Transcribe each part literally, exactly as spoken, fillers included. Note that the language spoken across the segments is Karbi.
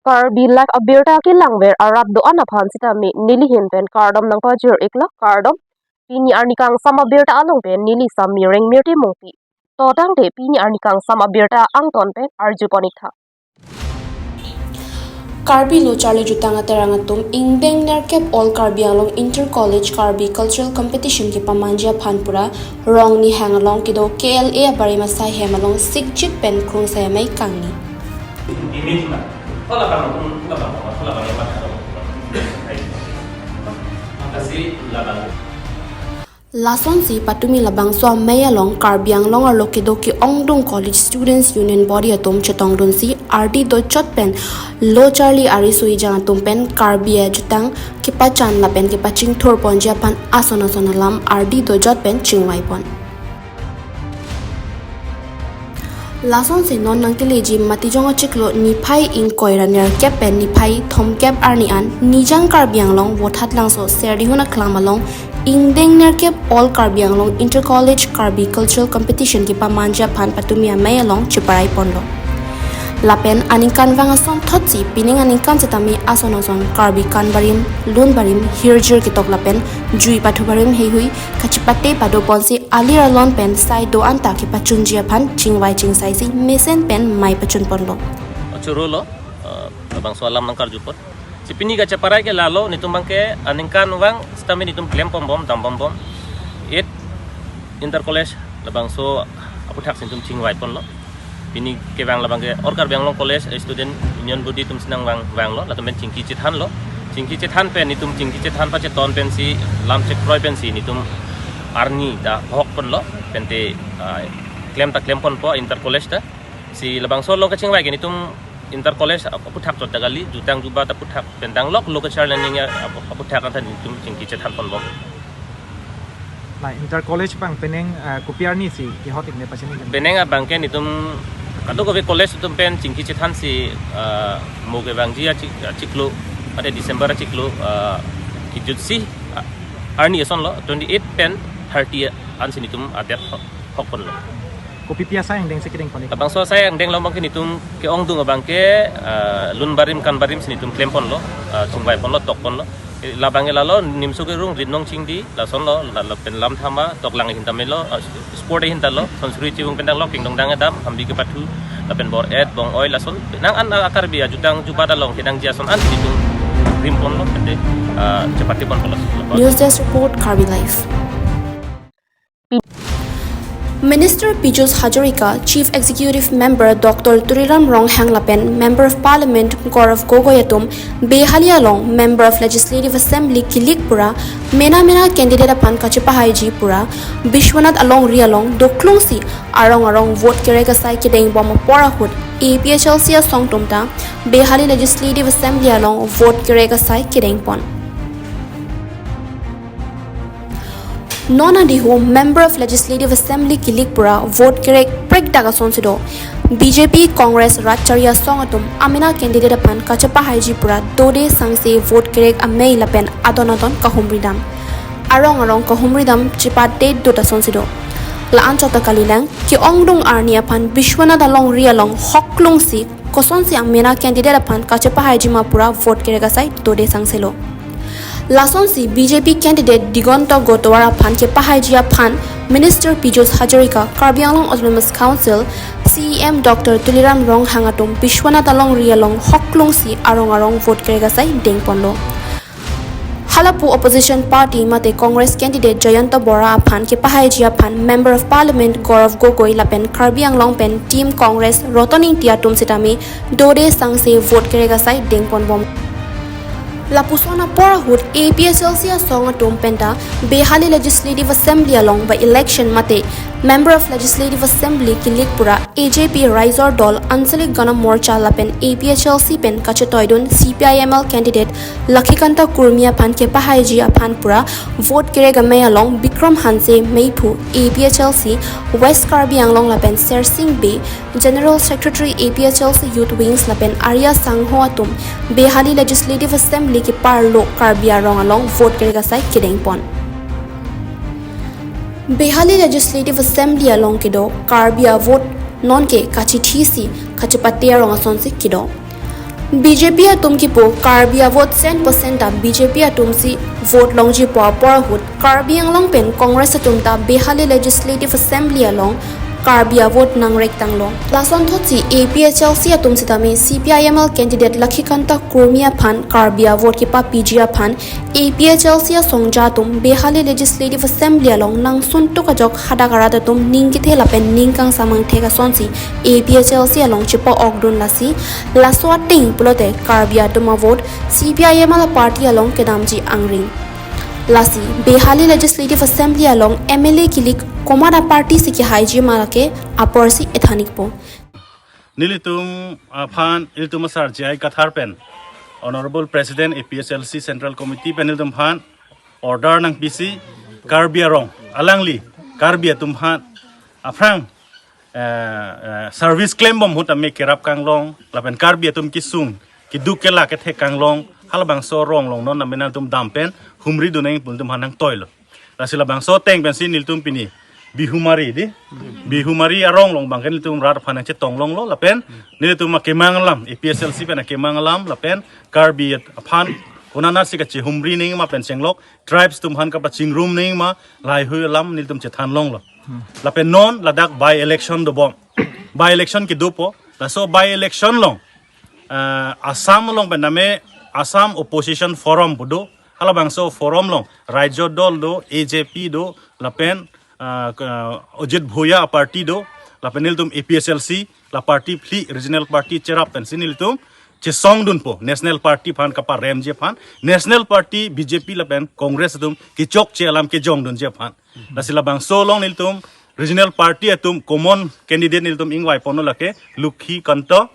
Karbi Live abirta kelangver arat do-an aphan sitame neli ahin pen kardom nangpajir iklo, kardom. Pini arni kangsam abirta along pen neli Sami Rengmirti Mungpi. To tangte pini arni kangsam abirta angton pen arjupon iktha. Karbi lo charli jutang aterang atum ingdeng nerkep All Karbi Anglong Inter College Karbi Cultural Competition kepamanji aphan pura Rongni hang along kedo K L A abarim asai hem along sikjit pen krungsai amei kangni. Image ma. Hola bang, hola bang, hola bang, hola bang. Kasi labang. Lasonsi patumi labangso amei along Karbi Anglong arlo kedo ke-ongdung College Students Union Body atum chetongdunsi ardi dojot pen lo charli ari sui jang atum pen Karbi ajutang kepachan lapen kepachingthur ponji aphan ason ason alam ardi dojot pen chingvaipon. Lasonsi non nangkeleji Matijong achiklo niphai ingkoi ra nerkep pen niphai thomkep arni an Nijang Karbi Anglong Vothatlangso Serdihun aklam along ingdeng nerkep All Karbi Anglong Inter College Karbi Cultural Competition kepamanji aphan patumi amei along cheparai ponlo. Lapen aningkanvang asonthotsi pining aningkan sitame ason ason Karbi kanbarim, lunbarim, hirjir ketok lapen jui pathu barim heihui kachepate padoponsi alir alon pen sai do-an ta kepachunji aphan chingvai chingsaisi mesen pen mei pachunponlo. Choro lo, eh, labangso alam nangkarjupon. Si pini kacheparai ke lalo, netum abangke aningkanvang sitame netum klem ponbom, dam ponbom. Eight Inter College labangso aputhaksi netum chingvaiponlo. Pini kevang labangke All Karbi Anglong College Student Union Body atumsi nangvang, vanglo, latum pen chingki chethanlo. Chingki chethan pen netum chingki chethan pacheton pensi lam chekroi pensi netum arni ta hokponlo. Pente, ah, klem ta klem ponpo Inter College ta. Si labangso along kachingvai ke netum Inter College ap-, aputhak chot ta kali, jutang jubat aputhak pen danglok lo kacharli nangji ap-, aputhak an ta netum chingki chethan ponbom. La Inter College abang penang, eh, kopi arnisi kehot ikne pachini ikne? Penang abangke netum kadokave college atum pen chingki chethansi, eh, mo kevangji achik-, achiklo, pada December achiklo, eh, kejutsi, eh, arni asonlo, twenty-eight pen thirty ansi netum adet ho-, hokponlo. Kopipi asai angdengsi kedengpon ik? Labangso asai angdeng along abangke netum ke-ongdung abangke, eh, lunbarim kanbarimsi netum klemponlo, eh, chingvaiponlo, tokponlo. Eh, labangke lalo, nimso kerung, ritnong chingdi, lasonlo, la, lapen lamthama, toklang ahin tame lo, eh, sport ahin ta lo, sonsuri chivung pen danglok, kingdong dang edam, hambi kepathu, lapen bor-et, bong-oi, lason, nang an, ah, Karbi ajutang jubat along, kedangji ason ansi netum rimponlo, pente, eh, chepate ponponlo. News Desk Report, Karbi Live. Minister Piyush Hazarika, Chief Executive Member Doctor Tuliram Ronghang lapen Member of Parliament Gaurav Gogoi atum Behali along Member of Legislative Assembly kelik pura mena mena candidate aphan kachepahaiji pura Bishwanath alongri along doklungsi arong arong vote kerek asai kedengbom apor ahut A P H L C asong atum ta Behali Legislative Assembly along vote kerek asai kedengpon. Non adihu Member of Legislative Assembly kelik pura vote kerek prekdak asonsi do. B J P, Congress, Rajchari asong atum amena candidate aphan kachepahaiji pura dode sangse vote kerek amei lapen adon adon kahumridam. Arong arong kahumridam chepate dut asonsi do. La-an chot ta kalilang, ke-ongdung arni aphan Bishwanath alongri along hoklungsi kosonsi amena candidate aphan kachepahaiji ma pura vote kerek asai dode sangselo. Lasonsi B J P candidate Diganta Gotwar aphan kepahaiji aphan Minister Piyush Hazarika, Karbi Anglong Autonomous Council C E M Doctor Tuliram Ronghang atum Bishwanath alongri along hoklungsi arong arong vote kerek asai dengponlo. Halapu opposition party mate Congress candidate Jayanta Bora aphan kepahaiji aphan Member of Parliament Gaurav Gogoi lapen Karbi Anglong pen Team Congress Roton Ingti atum sitame dode sangse vote kerek asai dengponbom. Lapuson apor ahut A P H L C asong atum penta Behali Legislative Assembly along by election mate Member of Legislative Assembly kelik pura A J P Raizor Dol Anchalik Gana Morcha lapen A P H L C pen kachetoidun C P I M L candidate Lakhikanta Kurmi aphan kepahaiji aphan pura vote kerek amei along Bikram Hanse Meiphu A P H L C West Karbi Anglong lapen Sersing Bey General Secretary A P H L C Youth Wings lapen Arya Sangho atum Behali Legislative Assembly keparlo Karbi arong along vote kerek asai kedengpon. Behali Legislative Assembly along kedo Karbi avote nonke kachithisi kachepate arong asonsi kedo. B J P atum kipu Karbi a vote cent percent ta B J P atum si vote longji pu apor ahut Karbi Anglong pen Congress atum ta Behali Legislative Assembly along Karbi a vote nangrek tanglo. Lasonthotsi A P H L C atum sitame C P I M L candidate Lakhikanta Kurmi aphan Karbi a vote kipapiji aphan A P H L C asongja atum Behali Legislative Assembly along nangsun tuk ajok hadak arat atum ning kethe lapen ning kangsamang thek asonsi A P H L C along chipo-okdun lasi laso ateng pulote Karbi atum a vote C P I M L party along kedamji angring. Lasi Behali Legislative Assembly along M L A kilik komat a party si kihaiji ma lake aporsi ethan-ikpo. Nelitum aphan, ilitum asar J I Kathar pen, Honorable President A P H L C Central Committee pen ilitum aphan order nangpisi Karbi arong, alangli Karbi atum aphan aphrang, eh, eh, service klembom ahut tame kerap kanglong, lapen Karbi atum kesung keduk kela kethek kanglong, halabangso arong along non name nangtum dam pen humridun nangji pu nelitum aphan nangtoilo. Lasi labangso ateng pensi nelitum pini Bihumari di. Bihumari arong along abangke nelitum rat aphan nangchetong longlo lapen nelitum akemang alam, A P H L C pen akemang alam lapen Karbi aphan konatsi kachehumri nangji ma pen chenglok tribes atum aphan kapachingrum nangji ma lahaihui alam nelitum chethan longlo. Lapen non ladak by election dobom. By election kedopo. Laso by election along, ah, Assam along pen name Assam Opposition Forum pu do. Halabangso forum along Raijo Dol do, A J P do, lapen, ah, ka-, Ajit Bhuya party do, lapen nelitum A P H L C, la party phli regional party cherap pensi nelitum chesongdunpo, National Party aphan kaparemji aphan, National Party, B J P lapen Congress atum kechokche alam kejongdunji aphan. Lasi labangso along nelitum regional party atum common candidate nelitum ingvaiponlo lake Lakhikanta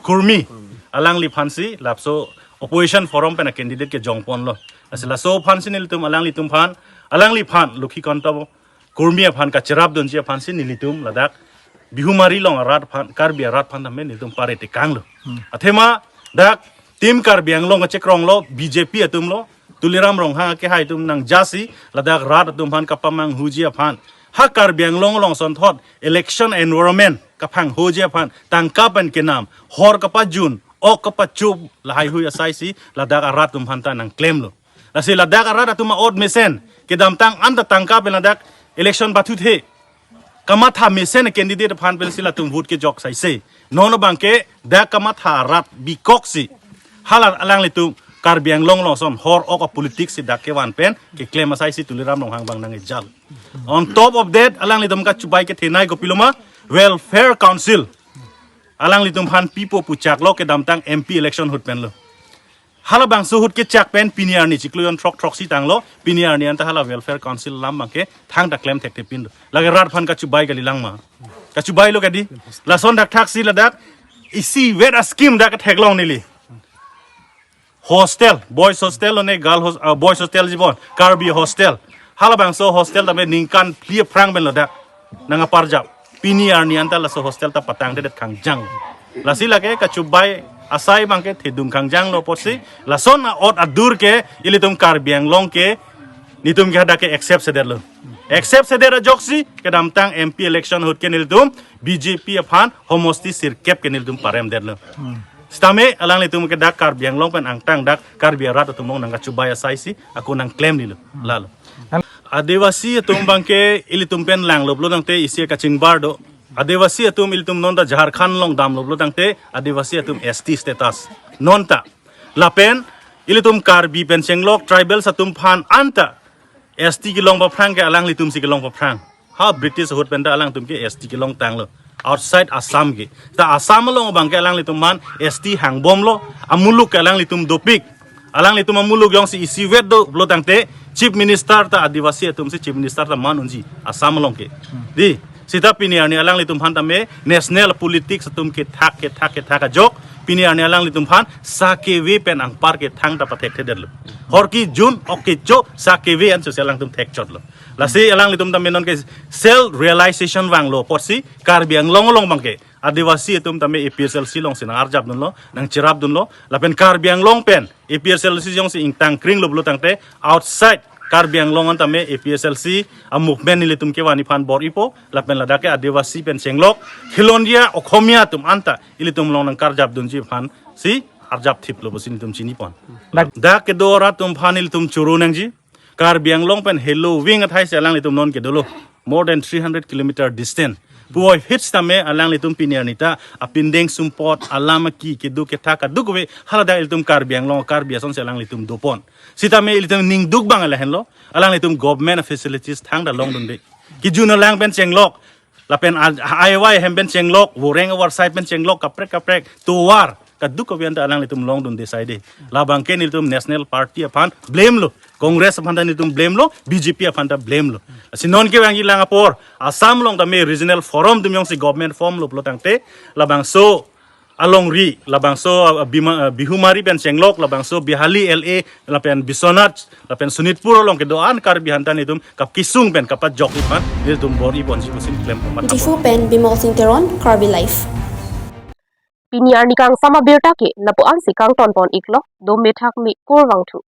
Kurmi. Alangliphansi laso opposition forum pen a candidate kejongponlo. Lasi laso aphansi nelitum alanglitum aphan, alangliphan Lakhikanta Kurmi aphan kacherapdunji aphansi nelitum ladak Bihumari along arat aphan, Karbi arat aphan tame nelitum pare tekanglo. Athema dak Team Karbi Anglong kachekronglo, B J P atumlo, Tuliram Ronghang akehai atum nangjasi ladak rat atum aphan kapamanghuji aphan, ha Karbi Anglong along asonthot election environment kaphanghoji aphan, tangka pen kenam, hor kapajun, ok kapachup, lahaihui asaisi ladak arat atum aphan ta nangklemlo. Lasi ladak arat atum a-ot mesen, kedamtang anta tangka pen ladak election bathuthe, kamatha mesen candidate aphan pensi latum vote kejok saise. Non abangke dak kamatha arat bikoksi hala alanglitum Karbi Anglong along ason hor ok a-politics si dak kevan pen keklem asaisi Tuliram Ronghang abang nangkejal. On top of that, alanglitum kachubai kethenei kopiloma, Welfare Council alanglitum aphan pipo pu chaklo kedamtang M P election ahut penlo. Halabangso ahut kechak pen pini arni chiklo jon throk throksi tanglo, pini arni anta hala Welfare Council alam abangke thangta klem thekthepinlo. Lake rat aphan kachubai kalilang ma? Kachubailo kadi. Lason dakthaksi ladak isivet a-scheme dak theklong neli. Hostel, boys hostel lone girl hos-, ah, boys hostel jibon, Karbi hostel. Halabangso hostel tame ningkan phli aphrang pen ladak nang aparjap. Pini arni anta laso hostel ta patangtedet kangjang. Lasi lake kachubai asai abangke thedung kangjanglo apotsi, lason a-ot adur ke ilitum Karbi Anglong ke nelitum ke hadak ke accept sedetlo. Accept sedet ajoksi kedamtang M P election ahut ke nelitum B J P aphan homosti sirkep ke nelitum paremdetlo. Sitame alanglitum ke dak Karbi Anglong pen angtang dak Karbi arat atum along nangkachubai asaisi ako nangklemnilo. Lalo. Adivasi atum abangke ilitum pen langlo pulo tangte isi kachingbar do. Adivasi atum ilitum non ta Jharkhand along damlo pulo tangte Adivasi atum S T status. Non ta. Lapen ilitum Karbi pen chenglok tribals atum aphan anta S T kelong paphrang ke alanglitum si kelong paphrang. Ha British ahut pen ta alangtum ke S T kelong tanglo. Outside Assam ke. Ta Assam along abangke alanglitum aphan S T hangbomlo. Amuluk ke alanglitum dopik. Alanglitum amuluk jongsi isivet do pulo tangte Chief Minister ta Adivasi atum si Chief Minister ta man unji Assam along ke. Di, sita pini arni alanglitum aphan tame national politics atum kethak, kethak, kethak ajok. Pini arni alanglitum aphan sakeve pen angpar ke thangta pathekthedetlo. Hor kejun, ok kecho, sakeve ansi alangtum thekchotlo. Lasi alanglitum tame non ke self realization vanglo apotsi Karbi Anglong along abangke Adivasi atum tame A P H L C alongsi nang-arjapdunlo, nangcherapdunlo, lapen Karbi Anglong pen A P H L C jongsi ingtang kringlo pulo tangte outside Karbi Anglong an tame A P H L C a-movement nelitum kevan aphan bor-ipo, lapen ladak ke Adivasi pen chenglok Khilonjia Okhomia atum anta ilitum along nangkarjapdunji aphansi arjap thiplo pusi nelitum chinipon. Dak- Dak kedo arat atum aphan nelitum choro nangji. Karbi Anglong pen helo wing athai si alanglitum non kedolo. More than three hundred kilometer distance. Puvoiphit sitame alanglitum pini arni ta apindeng sumpot alam aki keduk kethak kadokave haladak ilitum Karbi Anglong Karbi ason si alanglitum dopon. Sitame ilitum ningduk abang lahenlo. Alanglitum government facilities thangta longdunde. Kejun alang pen chenglok. Lapen a-, aiwai hem pen chenglok, voreng avarsai pen chenglok, kaprek kaprek, tovar, kadokave anta alanglitum longdunde saide. Labang ke nelitum National Party aphan blame lo, Congress aphan ta nelitum blame lo, B J P aphan ta blame lo. Si non kevangji lang apor, Assam along tame regional forum atum jongsi government form lo pulo tangte, labangso alongri, labangso, uh, Bima-, uh, Bihumari pen chenglok, labangso Bihali L A, lapen Biswanath, lapen Sonitpur along kedo-an Karbi aphanta nelitum kapkisung pen kapajok-i aphan nelitum bor-iponji pusi klem pon. Diphu pen Bimol Singh Teron, Karbi Live. Pini arni kangsam abirta ke lapu-an si kangton pon iklo, dome thakme kurvangthu.